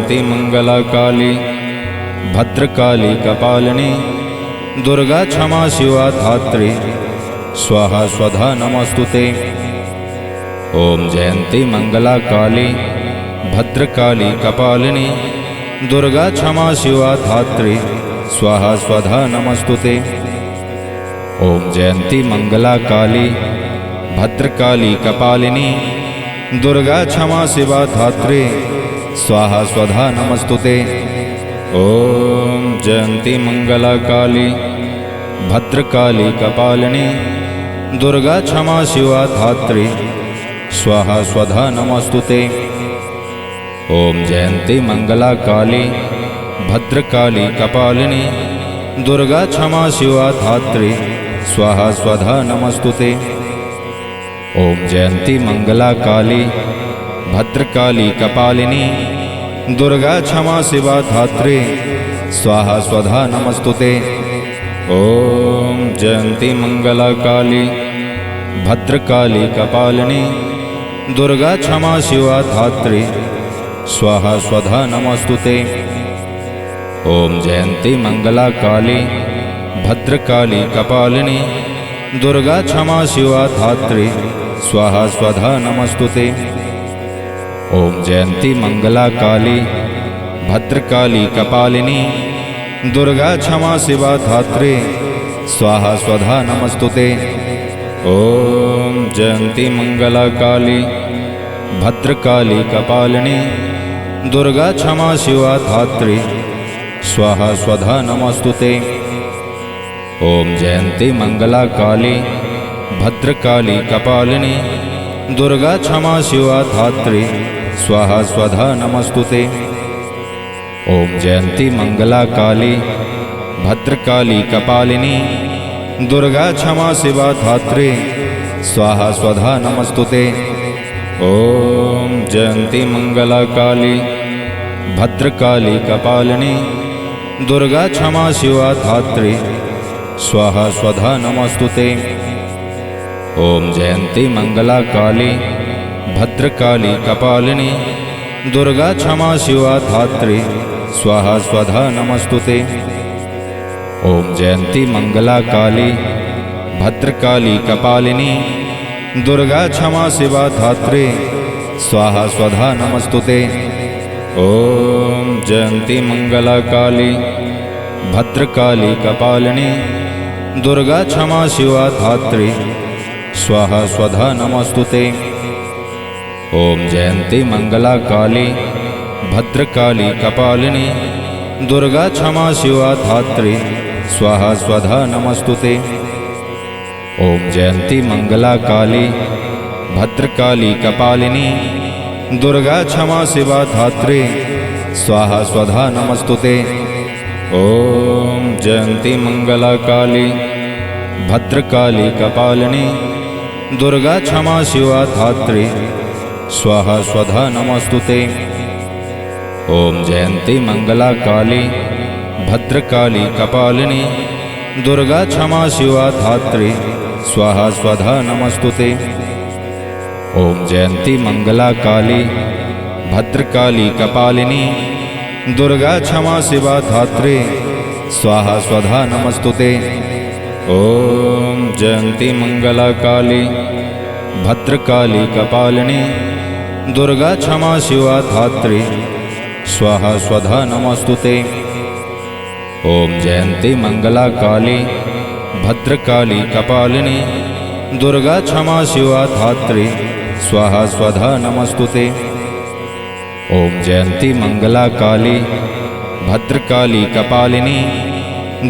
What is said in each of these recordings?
जयन्ती मंगला काली भद्रकाली कपालिनी दुर्गा क्षमा शिवा धात्री स्वाहा स्वधा नमस्तुते। ॐ जयन्ती मंगला काली भद्रकाली कपालिनी दुर्गा क्षमा शिवा धात्री स्वाहा स्वधा नमस्तुते। ॐ जयन्ती मंगला काली भद्रकाली कपालिनी दुर्गा क्षमा शिवा धात्री स्वाहा स्वधा नमस्तुते। ॐ जयन्ती मंगला काली भद्रकाली कपालिनी दुर्गा क्षमा शिवा धात्री स्वाहा स्वधा नमस्तुते। ॐ जयन्ती मंगला काली भद्रकाली कपालिनी दुर्गा क्षमा शिवा धात्री स्वाहा स्वधा नमस्तुते। ॐ जयन्ती मंगला काली भद्रकाली कपालिनी दुर्गा क्षमा शिवा धात्री स्वाहा स्वधा नमस्तुते। ॐ जयन्ती मंगला काली भद्रकाली कपालिनी दुर्गा क्षमा शिवा धात्री स्वाहा स्वधा नमस्तुते। ॐ जयन्ती मंगला काली भद्रकाली कपालिनी दुर्गा क्षमा शिवा धात्री स्वाहा स्वधा नमस्तुते। ॐ जयन्ती मंगला काली भद्रकाली कपालिनी दुर्गा क्षमा शिवा धात्री स्वाहा स्वधा नमस्तुते। ॐ जयन्ती मंगला काली भद्रकाली कपालिनी दुर्गा क्षमा शिवा धात्री स्वाहा स्वधा नमस्तुते। ॐ जयन्ती मंगला काली भद्रकाली कपालिनी दुर्गा क्षमा शिवा धात्री स्वाहा स्वधा नमस्तुते। ॐ जयन्ती मंगला काली भद्रकाली कपालिनी दुर्गा क्षमा शिवा धात्री स्वाहा स्वधा नमस्तुते। ॐ जयन्ती मंगला काली भद्रकाली कपालिनी दुर्गा क्षमा शिवा धात्री स्वाहा स्वधा नमस्तुते। ॐ जयन्ती मंगला काली भद्रकाली कपालिनी दुर्गा क्षमा शिवा धात्री स्वाहा स्वधा नमस्तुते। ॐ जयन्ती मंगला काली भद्रकाली कपालिनी दुर्गा क्षमा शिवा धात्री स्वाहा स्वधा नमस्तुते। ॐ जयन्ती मंगला काली भद्रकाली कपालिनी दुर्गा क्षमा शिवा धात्री स्वाहा स्वधा नमस्तुते। ॐ जयन्ती मंगला काली भद्रकाली कपालिनी दुर्गा क्षमा शिवा धात्री स्वाहा स्वधा नमस्तुते। ॐ जयन्ती मंगला काली भद्रकाली कपालिनी दुर्गा क्षमा शिवा धात्री स्वाहा स्वधा नमस्तुते। ॐ जयन्ती मंगला काली भद्रकाली कपालिनी दुर्गा क्षमा शिवा धात्री स्वाहा स्वधा नमस्तुते। ॐ जयन्ती मंगला काली भद्रकाली कपालिनी दुर्गा क्षमा शिवा धात्री स्वाहा स्वधा नमस्तुते। ॐ जयन्ती मंगला काली भद्रकाली कपालिनी दुर्गा क्षमा शिवा धात्री स्वाहा स्वधा नमस्तुते। ॐ जयन्ती मंगला काली भद्रकाली कपालिनी दुर्गा क्षमा शिवा धात्री स्वाहा स्वधा नमस्तुते। ॐ जयन्ती मंगला काली भद्रकाली कपालिनी दुर्गा क्षमा शिवा धात्री स्वाहा स्वधा नमस्तुते। ॐ जयन्ती मंगला काली भद्रकाली कपालिनी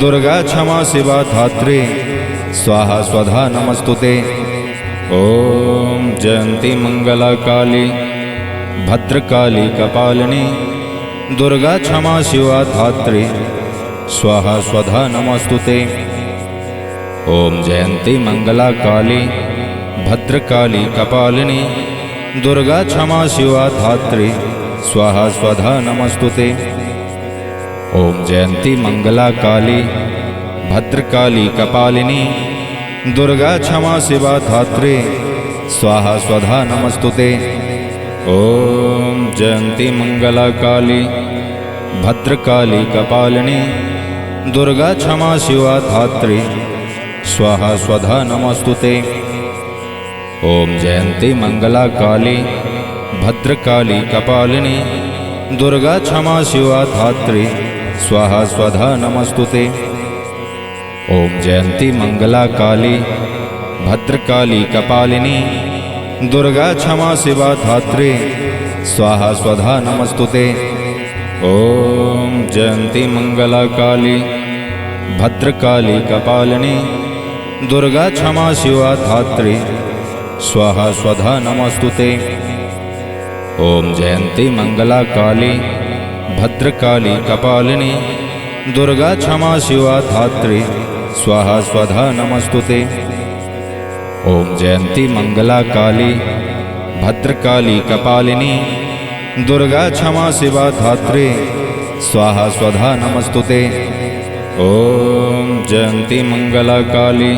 दुर्गा क्षमा शिवा धात्री स्वाहा स्वधा नमस्तुते। ॐ जयन्ती मंगला काली भद्रकाली कपालिनी दुर्गा क्षमा शिवा धात्री स्वाहा स्वधा नमस्तुते। ॐ जयन्ती मंगला काली भद्रकाली कपालिनी दुर्गा क्षमा शिवा धात्री स्वाहा स्वधा नमस्तुते। ॐ जयन्ती मंगला काली भद्रकाली कपालिनी दुर्गा क्षमा शिवा धात्री स्वाहा स्वधा नमस्तुते। ॐ जयन्ती मङ्गला काली भद्रकाली कपालिनी दुर्गा क्षमा शिवा धात्री स्वाहा स्वधा नमस्तुते। ॐ जयन्ती मङ्गला काली भद्रकाली कपालिनी दुर्गा क्षमा शिवा धात्री स्वाहा स्वधा नमस्तुते। ॐ जयन्ती मङ्गला काली भद्रकाली कपालिनी दुर्गा क्षमा शिवा धात्री स्वाहा स्वधा नमस्तुते। ॐ जयन्ती मङ्गला काली भद्रकाली कपालिनी दुर्गा क्षमा शिवा धात्री स्वाहा स्वधा नमस्तुते। ॐ जयन्ती मङ्गला काली भद्रकाली कपालिनी दुर्गा क्षमा शिवा धात्री स्वाहा स्वधा नमस्तुते। ॐ जयन्ती मङ्गला काली भद्रकाली कपालिनी दुर्गा क्षमा शिवा धात्री स्वाहा स्वधा नमस्तुते। ॐ जयन्ती मङ्गला काली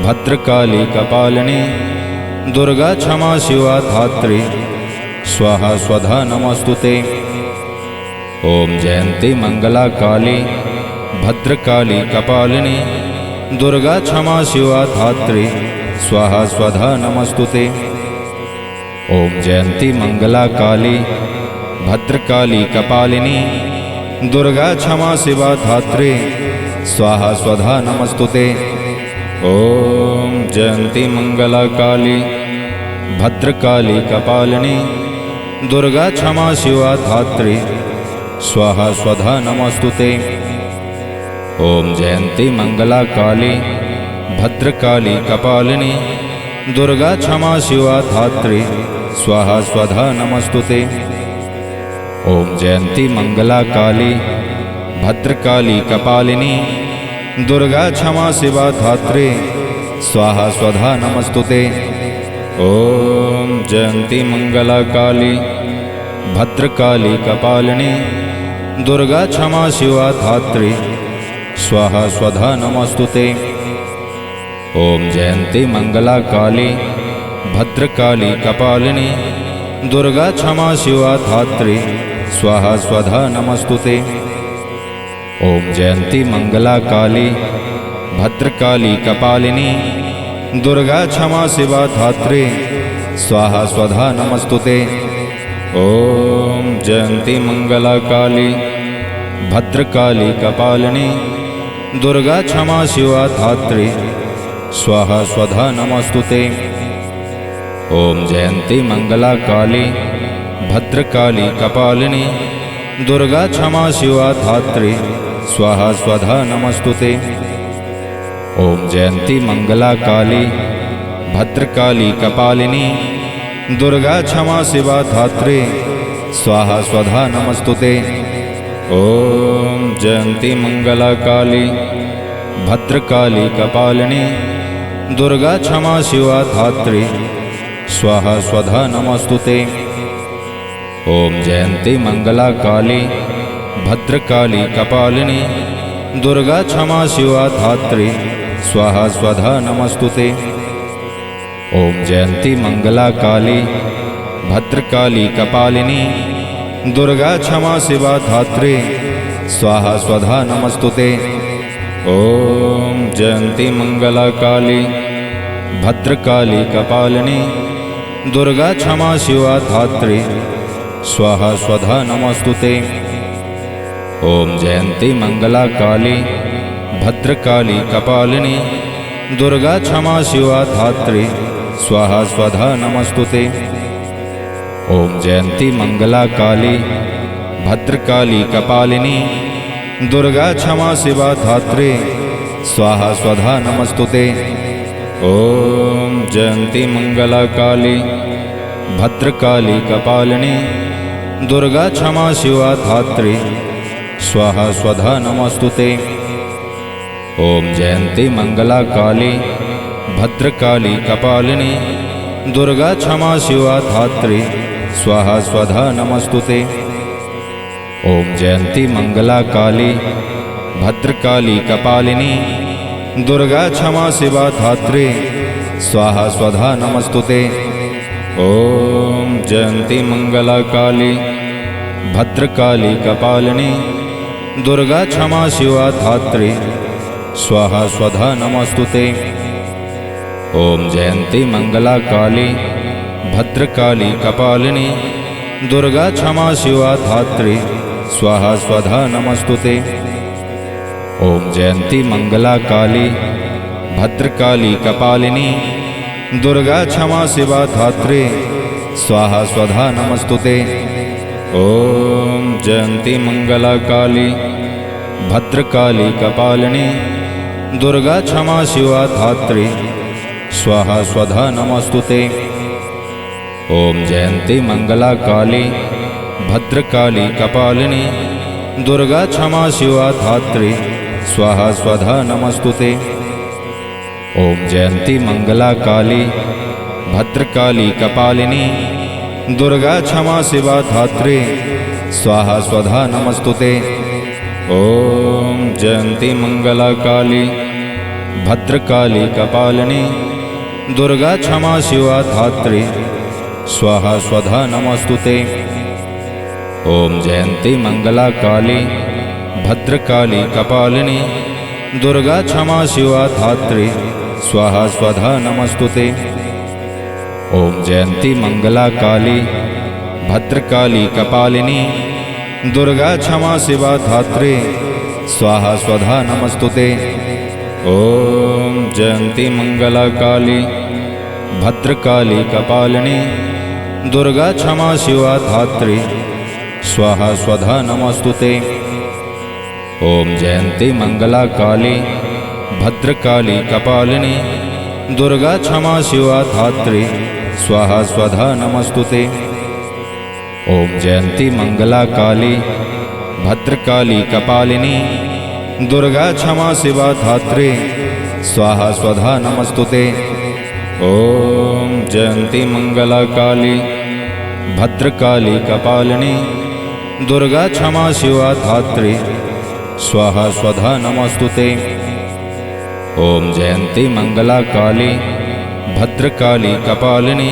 भद्रकाली कपालिनी दुर्गा क्षमा शिवा धात्री स्वाहा स्वधा नमस्तुते। ॐ जयन्ती मङ्गला काली भद्रकाली कपालिनी दुर्गा क्षमा शिवा धात्री स्वाहा स्वधा नमस्तुते। ॐ जयन्ती मङ्गला काली भद्रकाली कपालिनी दुर्गा क्षमा शिवा धात्री स्वाहा स्वधा नमस्तुते। ॐ जयन्ती मङ्गला काली भद्रकाली कपालिनी दुर्गा क्षमा शिवा धात्री स्वाहा स्वधा नमस्तुते। ॐ जयन्ती मङ्गला काली भद्रकाली कपालिनी दुर्गा क्षमा शिवा धात्री स्वाहा स्वधा नमस्तुते। ॐ जयन्ती मङ्गला काली भद्रकाली कपालिनी दुर्गा क्षमा शिवा धात्री स्वाहा स्वधा नमस्तुते। ॐ जयन्ती मङ्गला काली भद्रकाली कपालिनी दुर्गा क्षमा शिवा धात्री स्वाहा स्वधा नमस्तुते। ॐ जयन्ती मङ्गला काली भद्रकाली कपालिनी दुर्गा क्षमा शिवा धात्री स्वाहा स्वधा नमस्तुते। ॐ जयन्ती मङ्गला काली भद्रकाली कपालिनी दुर्गा क्षमा शिवा धात्री स्वाहा स्वधा नमस्तुते। ॐ जयन्ती मङ्गला काली भद्रकाली कपालिनी दुर्गा क्षमा शिवा धात्री स्वाहा स्वधा नमस्तुते। ॐ जयन्ती मङ्गला काली भद्रकाली कपालिनी दुर्गा क्षमा शिवा धात्री स्वाहा स्वधा नमस्तुते। ॐ जयन्ती मङ्गला काली भद्रकाली कपालिनी दुर्गा क्षमा शिवा धात्री स्वाहा स्वधा नमस्तुते। ॐ जयन्ती मङ्गला काली भद्रकाली कपालिनी दुर्गा क्षमा शिवा धात्री स्वाहा स्वधा नमस्तुते। ॐ जयन्ती मङ्गला काली भद्रकाली कपालिनी दुर्गा क्षमा शिवा धात्री स्वाहा स्वधा नमस्तुते। ॐ जयन्ती मङ्गला काली भद्रकाली कपालिनी दुर्गा क्षमा शिवा धात्री स्वाहा स्वधा नमस्तुते। ॐ जयन्ती मङ्गला काली भद्रकाली कपालिनी दुर्गा क्षमा शिवा धात्री स्वाहा स्वधा नमस्तुते। ॐ जयन्ती मङ्गला काली भद्रकाली कपालिनी दुर्गा क्षमा शिवा धात्री स्वाहा स्वधा नमस्तुते। ॐ जयन्ती मङ्गला काली भद्रकाली कपालिनी दुर्गा क्षमा शिवा धात्री स्वाहा स्वधा नमस्तुते। ॐ जयन्ती मङ्गला काली भद्रकाली कपालिनी दुर्गा क्षमा शिवा धात्री स्वाहा स्वधा नमस्तुते। ॐ जयन्ती मङ्गला काली भद्रकाली कपालिनी दुर्गा क्षमा शिवा धात्री स्वाहा स्वधा नमस्तुते। ॐ जयन्ती मङ्गला काली भद्रकाली कपालिनी दुर्गा क्षमा शिवा धात्री स्वाहा स्वधा नमस्तुते। ॐ जयन्ती मङ्गला काली भद्रकाली कपालिनी दुर्गा क्षमा शिवा धात्री स्वाहा स्वधा नमस्तुते। ॐ जयन्ती मङ्गला काली भद्रकाली कपालिनी दुर्गा क्षमा शिवा धात्री स्वाहा स्वधा नमस्तुते। ॐ जयन्ती मङ्गला काली भद्रकाली कपालिनी दुर्गा क्षमा शिवा धात्री स्वाहा स्वधा नमस्तुते। ॐ जयन्ती मङ्गला काली भद्रकाली कपालिनी दुर्गा क्षमा शिवा धात्री स्वाहा स्वधा नमस्तुते। ॐ जयन्ती मङ्गला काली भद्रकाली कपालिनी दुर्गा क्षमा शिवा धात्री स्वाहा स्वधा नमस्तुते। ॐ जयन्ती मङ्गला काली भद्रकाली कपालिनी दुर्गा क्षमा शिवा धात्री स्वाहा स्वधा नमस्तुते। ॐ जयन्ती मङ्गला काली भद्रकाली कपालिनी दुर्गा क्षमा शिवा धात्री स्वाहा स्वधा नमस्तुते। ॐ जयन्ती मङ्गला काली भद्रकाली कपालिनी दुर्गा क्षमा शिवा धात्री स्वाहा स्वधा नमस्तुते। ॐ जयन्ती मङ्गला काली भद्रकाली कपालिनी दुर्गा क्षमा शिवा धात्री स्वाहा स्वधा नमस्तुते। ॐ जयन्ती मङ्गला काली भद्रकाली कपालिनी दुर्गा क्षमा शिवा धात्री स्वाहा स्वधा नमस्तुते। ॐ जयन्ती मङ्गला काली भद्रकाली कपालिनी दुर्गा क्षमा शिवा धात्री स्वाहा स्वधा नमस्तुते। ॐ जयन्ती मङ्गला काली भद्रकाली कपालिनी दुर्गा क्षमा शिवा धात्री स्वाहा स्वधा नमस्तुते। ॐ जयन्ती मङ्गला काली भद्रकाली कपालिनी दुर्गा क्षमा शिवा धात्री स्वाहा स्वधा नमस्तुते। ॐ जयन्ती मङ्गला काली भद्रकाली कपालिनी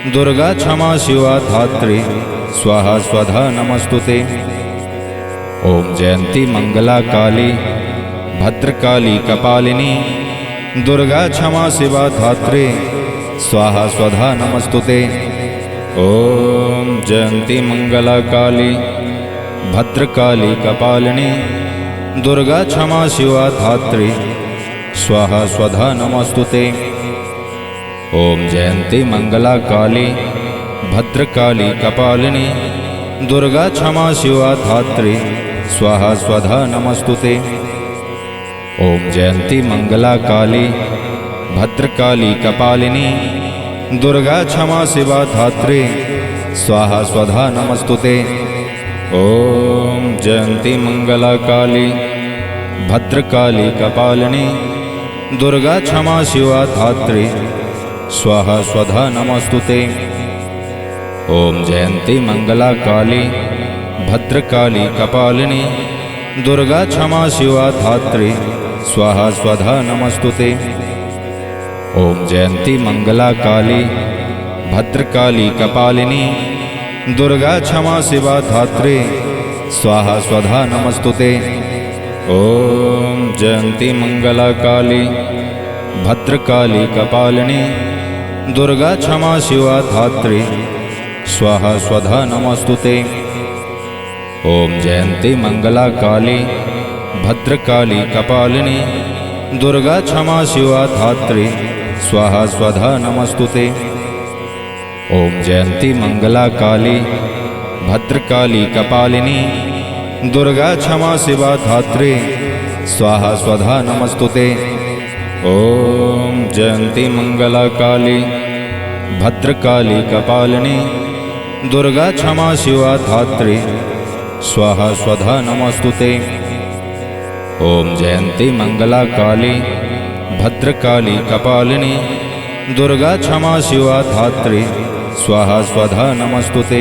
दुर्गा क्षमा शिवा धात्री स्वाहा स्वधा नमस्तुते। ॐ जयन्ती मङ्गला काली भद्रकाली कपालिनी दुर्गा क्षमा शिवा धात्री स्वाहा स्वधा नमस्तुते। ॐ जयन्ती मङ्गला काली भद्रकाली कपालिनी दुर्गा क्षमा शिवा धात्री स्वाहा स्वधा नमस्तुते। ॐ जयन्ती मङ्गला काली भद्रकाली कपालिनी दुर्गा क्षमा शिवा धात्री स्वाहा स्वधा नमस्तुते। ॐ जयन्ती मङ्गला काली भद्रकाली कपालिनी दुर्गा क्षमा शिवा धात्री स्वाहा स्वधा नमस्तुते। ॐ जयन्ती मङ्गला काली भद्रकाली कपालिनी दुर्गा क्षमा शिवा धात्री स्वाहा स्वधा नमस्तुते। ॐ जयन्ती मङ्गला काली भद्रकाली कपालिनी दुर्गा क्षमा शिवा धात्री स्वाहा स्वधा नमस्तुते। ॐ जयन्ती मङ्गला काली भद्रकाली कपालिनी दुर्गा क्षमा शिवा धात्री स्वाहा स्वधा नमस्तुते। ॐ जयन्ती मङ्गला काली भद्रकाली कपालिनी दुर्गा क्षमा शिवा धात्री स्वाहा स्वधा नमस्तुते। ॐ जयन्ती मङ्गला काली भद्रकाली कपालिनी दुर्गा क्षमा शिवा धात्री स्वाहा स्वधा नमस्तुते। ॐ जयन्ती मङ्गला काली भद्रकाली कपालिनी दुर्गा क्षमा शिवा धात्री स्वाहा स्वधा नमस्तुते। ॐ जयन्ती मङ्गला काली भद्रकाली कपालिनी दुर्गा क्षमा शिवा धात्री स्वाहा स्वधा नमस्तुते। ॐ जयन्ती मङ्गला काली भद्रकाली कपालिनी दुर्गा क्षमा शिवा धात्री स्वाहा स्वधा नमस्तुते।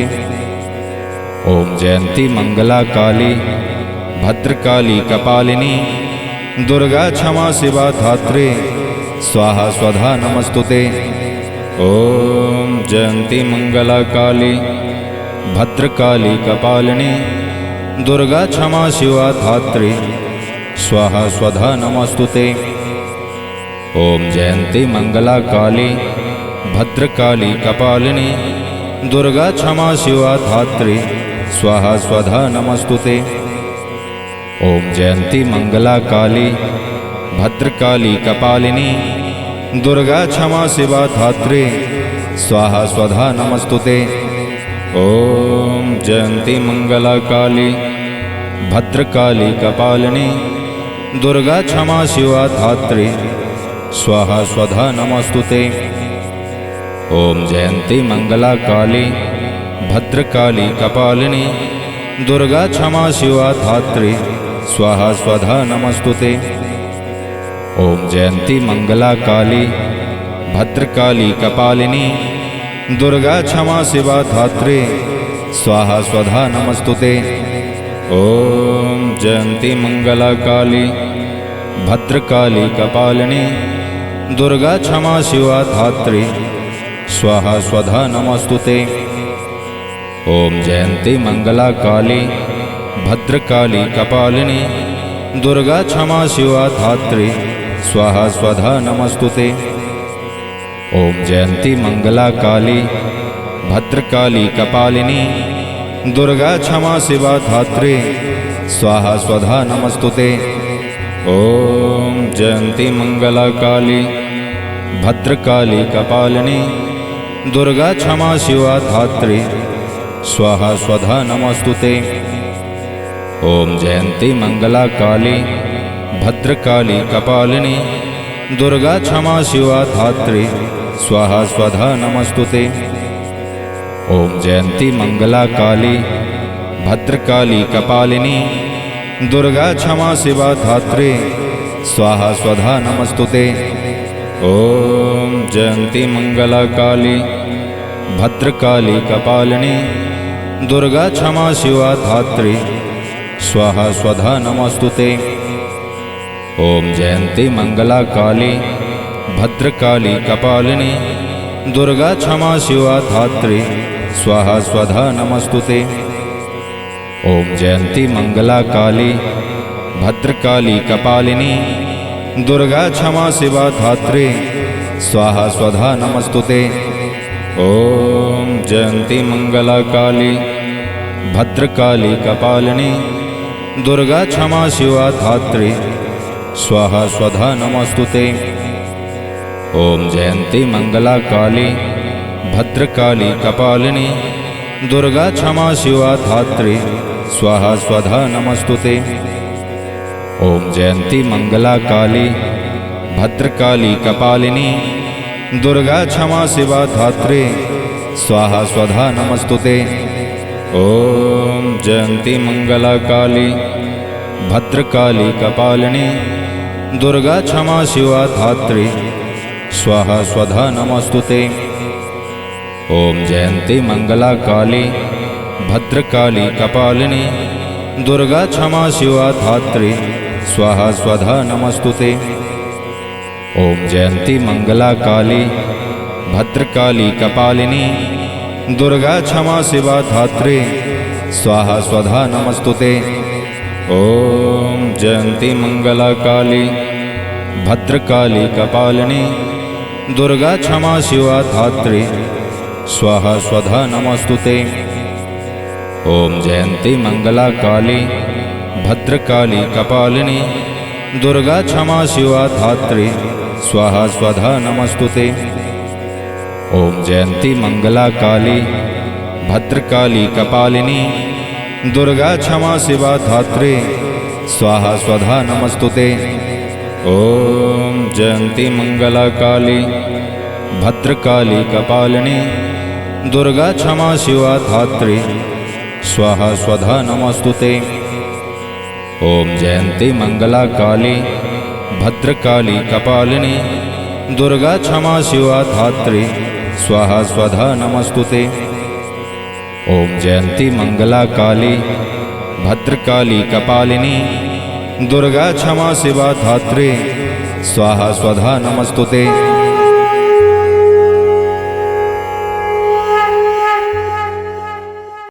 ॐ जयन्ती मङ्गला काली भद्रकाली कपालिनी दुर्गा क्षमा शिवा धात्री स्वाहा स्वधा नमस्तुते। ॐ जयन्ती मंगला काली भद्रकाली कपालिनी दुर्गा क्षमा शिवा धात्री स्वाहा स्वधा नमस्तुते। ॐ जयन्ती मंगला काली भद्रकाली कपालिनी दुर्गा क्षमा शिवा धात्री स्वाहा स्वधा नमस्तुते। ॐ जयन्ती मंगला काली भद्रकाली कपालिनी दुर्गा क्षमा शिवा धात्री स्वाहा स्वधा नमस्तुते। ॐ जयन्ती मंगला काली भद्रकाली कपालिनी दुर्गा क्षमा शिवा धात्री स्वाहा स्वधा नमस्तुते। ॐ जयन्ती मंगला काली भद्रकाली कपालिनी दुर्गा क्षमा शिवा धात्री स्वाहा स्वधा नमस्तुते। ॐ जयन्ती मंगला काली भद्रकाली कपालिनी दुर्गा क्षमा शिवा धात्री स्वाहा स्वधा नमस्तुते। ॐ जयन्ती मंगला काली भद्रकाली कपालिनी दुर्गा क्षमा शिवा धात्री स्वाहा स्वधा नमस्तुते। ॐ जयन्ती मंगला काली भद्रकाली कपालिनी दुर्गा क्षमा शिवा धात्री स्वाहा स्वधा नमस्तुते। ॐ जयन्ती मंगला काली भद्रकाली कपालिनी दुर्गा क्षमा शिवा धात्री स्वाहा स्वधा नमस्तुते। ॐ जयन्ती मंगला काली भद्रकाली कपालिनी दुर्गा क्षमा शिवा धात्री स्वाहा स्वधा नमस्तुते। ॐ जयन्ती मंगला काली भद्रकाली कपालिनी दुर्गा क्षमा शिवा धात्री स्वाहा स्वधा नमस्तुते। ॐ जयन्ती मंगला काली भद्रकाली कपालिनी दुर्गा क्षमा शिवा धात्री स्वाहा स्वधा नमस्तुते। ॐ जयन्ती मंगला काली भद्रकाली कपालिनी दुर्गा क्षमा शिवा धात्री स्वाहा स्वधा नमस्तुते। ॐ जयन्ती मंगला काली भद्रकाली कपालिनी दुर्गा क्षमा शिवा धात्री स्वाहा स्वधा नमस्तुते। ॐ जयन्ती मंगला काली भद्रकाली कपालिनी दुर्गा क्षमा शिवा धात्री स्वाहा स्वधा नमस्तुते। ॐ जयन्ती मंगला काली भद्रकाली कपालिनी दुर्गा क्षमा शिवा धात्री स्वाहा स्वधा नमस्तुते। ॐ जयन्ती मंगला काली भद्रकाली कपालिनी दुर्गा क्षमा शिवा धात्री स्वाहा स्वधा नमस्तुते। ॐ जयन्ती मंगला काली भद्रकाली कपालिनी दुर्गा क्षमा शिवा धात्री स्वाहा स्वधा नमस्तुते। ॐ जयन्ती मंगला काली भद्रकाली कपालिनी दुर्गा क्षमा शिवा धात्री स्वाहा स्वधा नमस्तुते। ॐ जयन्ती मंगला काली भद्रकाली कपालिनी दुर्गा क्षमा शिवा धात्री स्वाहा स्वधा नमस्तुते। ॐ जयन्ती मंगला काली भद्रकाली कपालिनी दुर्गा क्षमा शिवा धात्री स्वाहा स्वधा नमस्तुते। ॐ जयन्ती मंगला काली भद्रकाली कपालिनी दुर्गा क्षमा शिवा धात्री स्वाहा स्वधा नमस्तुते। ॐ जयन्ती मंगला काली भद्रकाली कपालिनी दुर्गा क्षमा शिवा धात्री स्वाहा स्वधा नमस्तुते। ॐ जयन्ती मंगला काली भद्रकाली कपालिनी दुर्गा क्षमा शिवा धात्री स्वाहा स्वधा नमस्तुते। ॐ जयन्ती मंगला काली भद्रकाली कपालिनी दुर्गा क्षमा शिवा धात्री स्वाहा स्वधा नमस्तुते। ॐ जयन्ती मंगला काली भद्रकाली कपालिनी दुर्गा क्षमा शिवा धात्री स्वाहा स्वधा नमस्तुते। ॐ जयन्ती मंगला काली भद्रकाली कपालिनी दुर्गा क्षमा शिवा धात्री स्वाहा स्वधा नमस्तुते।